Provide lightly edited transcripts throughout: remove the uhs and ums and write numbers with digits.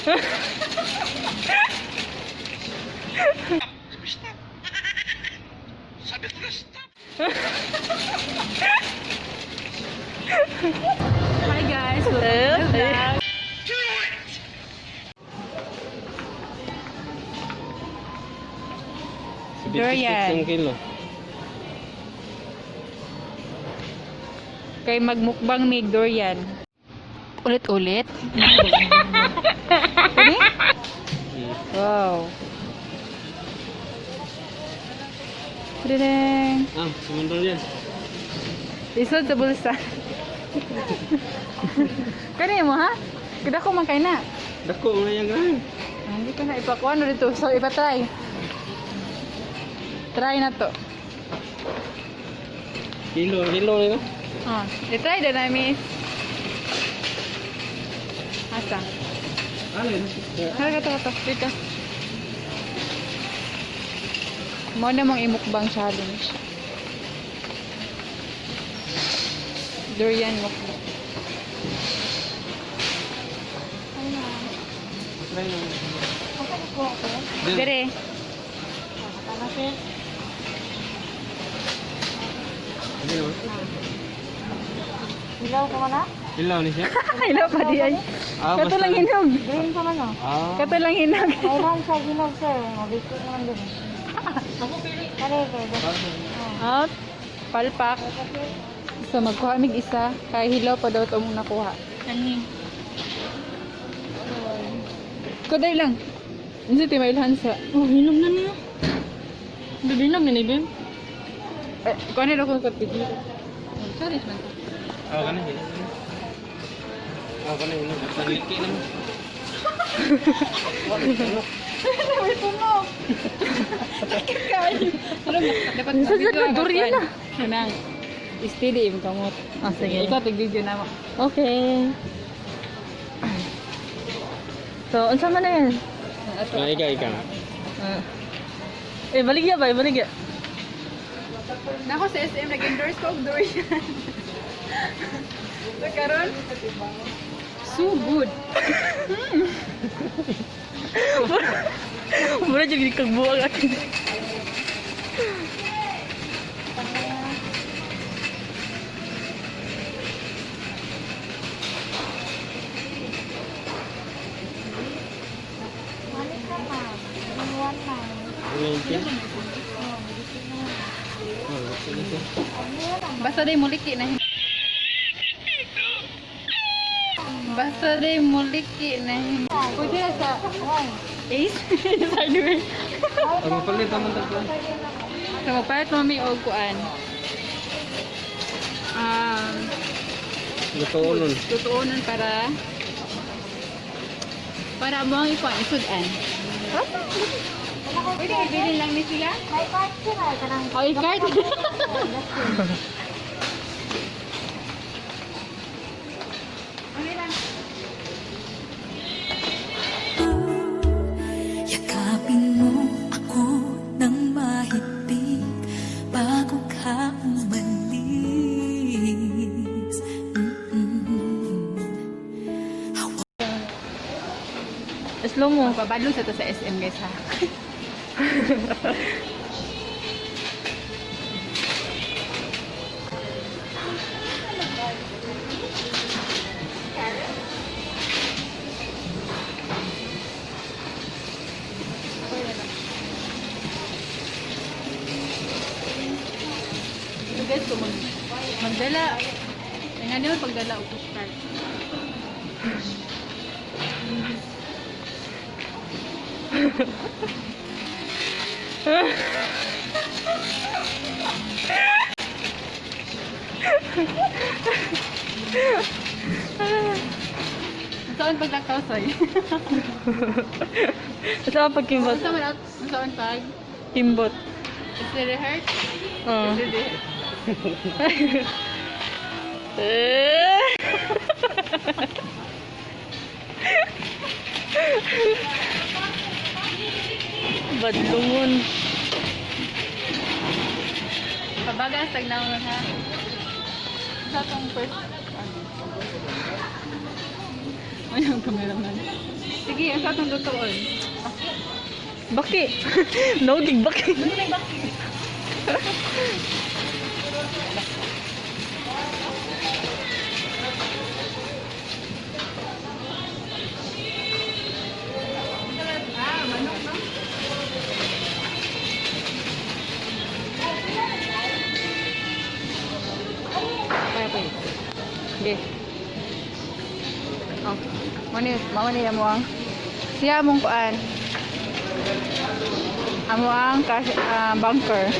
Stop! Sabi ko na stop! Hi guys! Welcome to the vlog. Do it! Durian. Ang kilo. Kay magmukbang mig durian. Ulit-ulit. Pwede? Wow. Ding. Ah, sumundol yan. Isod sa bulsa. Kani mo ha? Kada ko man kay na. Dako nga yan gan. Ah, hindi ko na ipakuha no dito. So ipatry. Try na to. Kilo, kilo na. Ah, i-try na namin. Asa? Alin? Hala ka to, to. Dito. Mo na mong imukbang challenge. Durian mukbang. Try na. Dire. Ano naman? Hilaw ko na? Ilaw ni siya. Ilaw pa di ay. Ah, Kato lang hinog. Green pa man oh. Ah. Kato lang hinog. Kailan sa hinog sir, mabisik naman dun. Ako pili. Kare, kare. Ah, palpak. So magkuha mig isa kay hilaw pa daw to mong nakuha. Ani. Kuday lang. Unsa ti mailhan sa? Oh, hinog na niya. Bibinog na ni Bim. Eh, kuha na daw kung video. Challenge man to. Ah, kana hinog. Ah, kana hinog. Basta liki naman. May puno. Sakit kayo. Pero dapat Sa video sa durian na. Kanang steady im kamot. Ah, sige. Ikaw tig video na mo. Okay. So, unsa man na yan? Ato. Ah, ikaw, ikaw. Ah. Eh, baligya ba? Eh, baligya. Nako sa SM nag-endorse ko og durian. So karon so good. Mura jud kag buwag akin. Ano yung kilo? Oh, liki na siya. Basta day muliki na. Basta day muliki na. Pwede na sa Ace? Hardware. Ah, mapalit naman tagla. So magpalit mo mi og kuan. Luto nun. Totoo nun para para mo ang ikuan isudan. Pwede ibilin lang ni sila? May card sila. Kanang O, i-card. Okay lang. Yakapin mo ako ng mahigpit bago ka umalis. Slow mo. Pabadlong sa to sa SM guys ha. So guys, kung magdala, nga naman pagdala og push cart. Saan paglakaw, soy? Unsa ang pagkimbot? Saan man saan pag? Kimbot. Is it hurt? Oh. Is it Eh. Badlungon. Pabagas tagnaw ha. Sa tong first ano. Ano yung cameraman? Sige. Sige, asa atong lutoon? Baki. No, dig baki. Ah, manok, no? Kaya pa yun. Okay. Oh. Mani, mama ni amo ang siya among kuan. Amo ang cash, banker.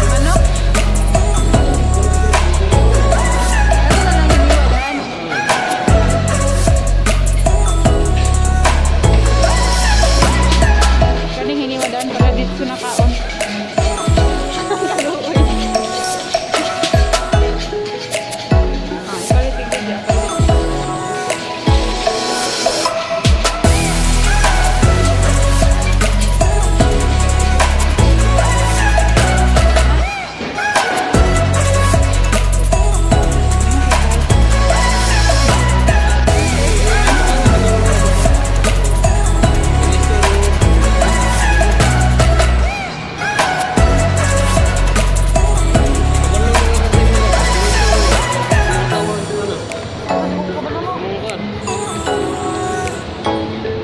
Ano? Ano na lang hiniwagan? Kaning hiniwadan para dito na kaon. Kaluoy. Ah, palit tignan dyan, palit.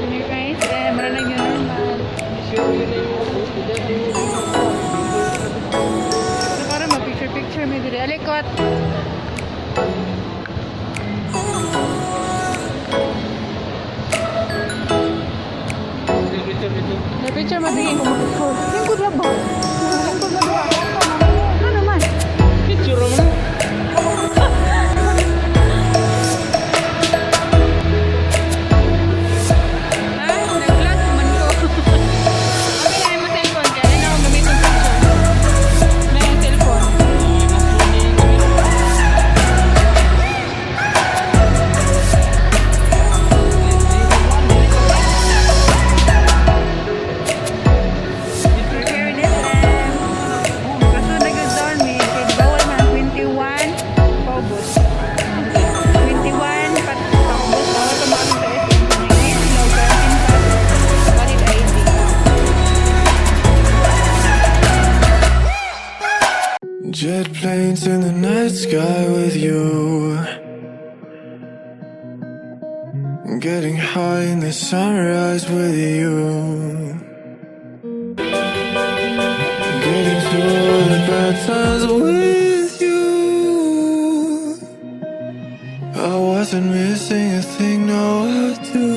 Yun guys, eh, mara lang yun normal. So, para ma-picture-picture may diri. Alikot! Na picture mo sige. Lingkod lang ba? Lingkod lang ba? Ano naman? Picture mo na. Ha? Nag-vlog man ko. Okay na yung cellphone. Kaya na ako gamitin picture. Na yung cellphone. Prepare this and kaso nag-down mi kay bawal man 21 paubos. 21 pat paubos bawal ka maano sa SM. Ngayon sila og quarantine pass, valid ID. Jet planes in the night sky with you. Getting high in the sunrise with you. Getting through the bad times with you. I wasn't missing a thing, no, I do.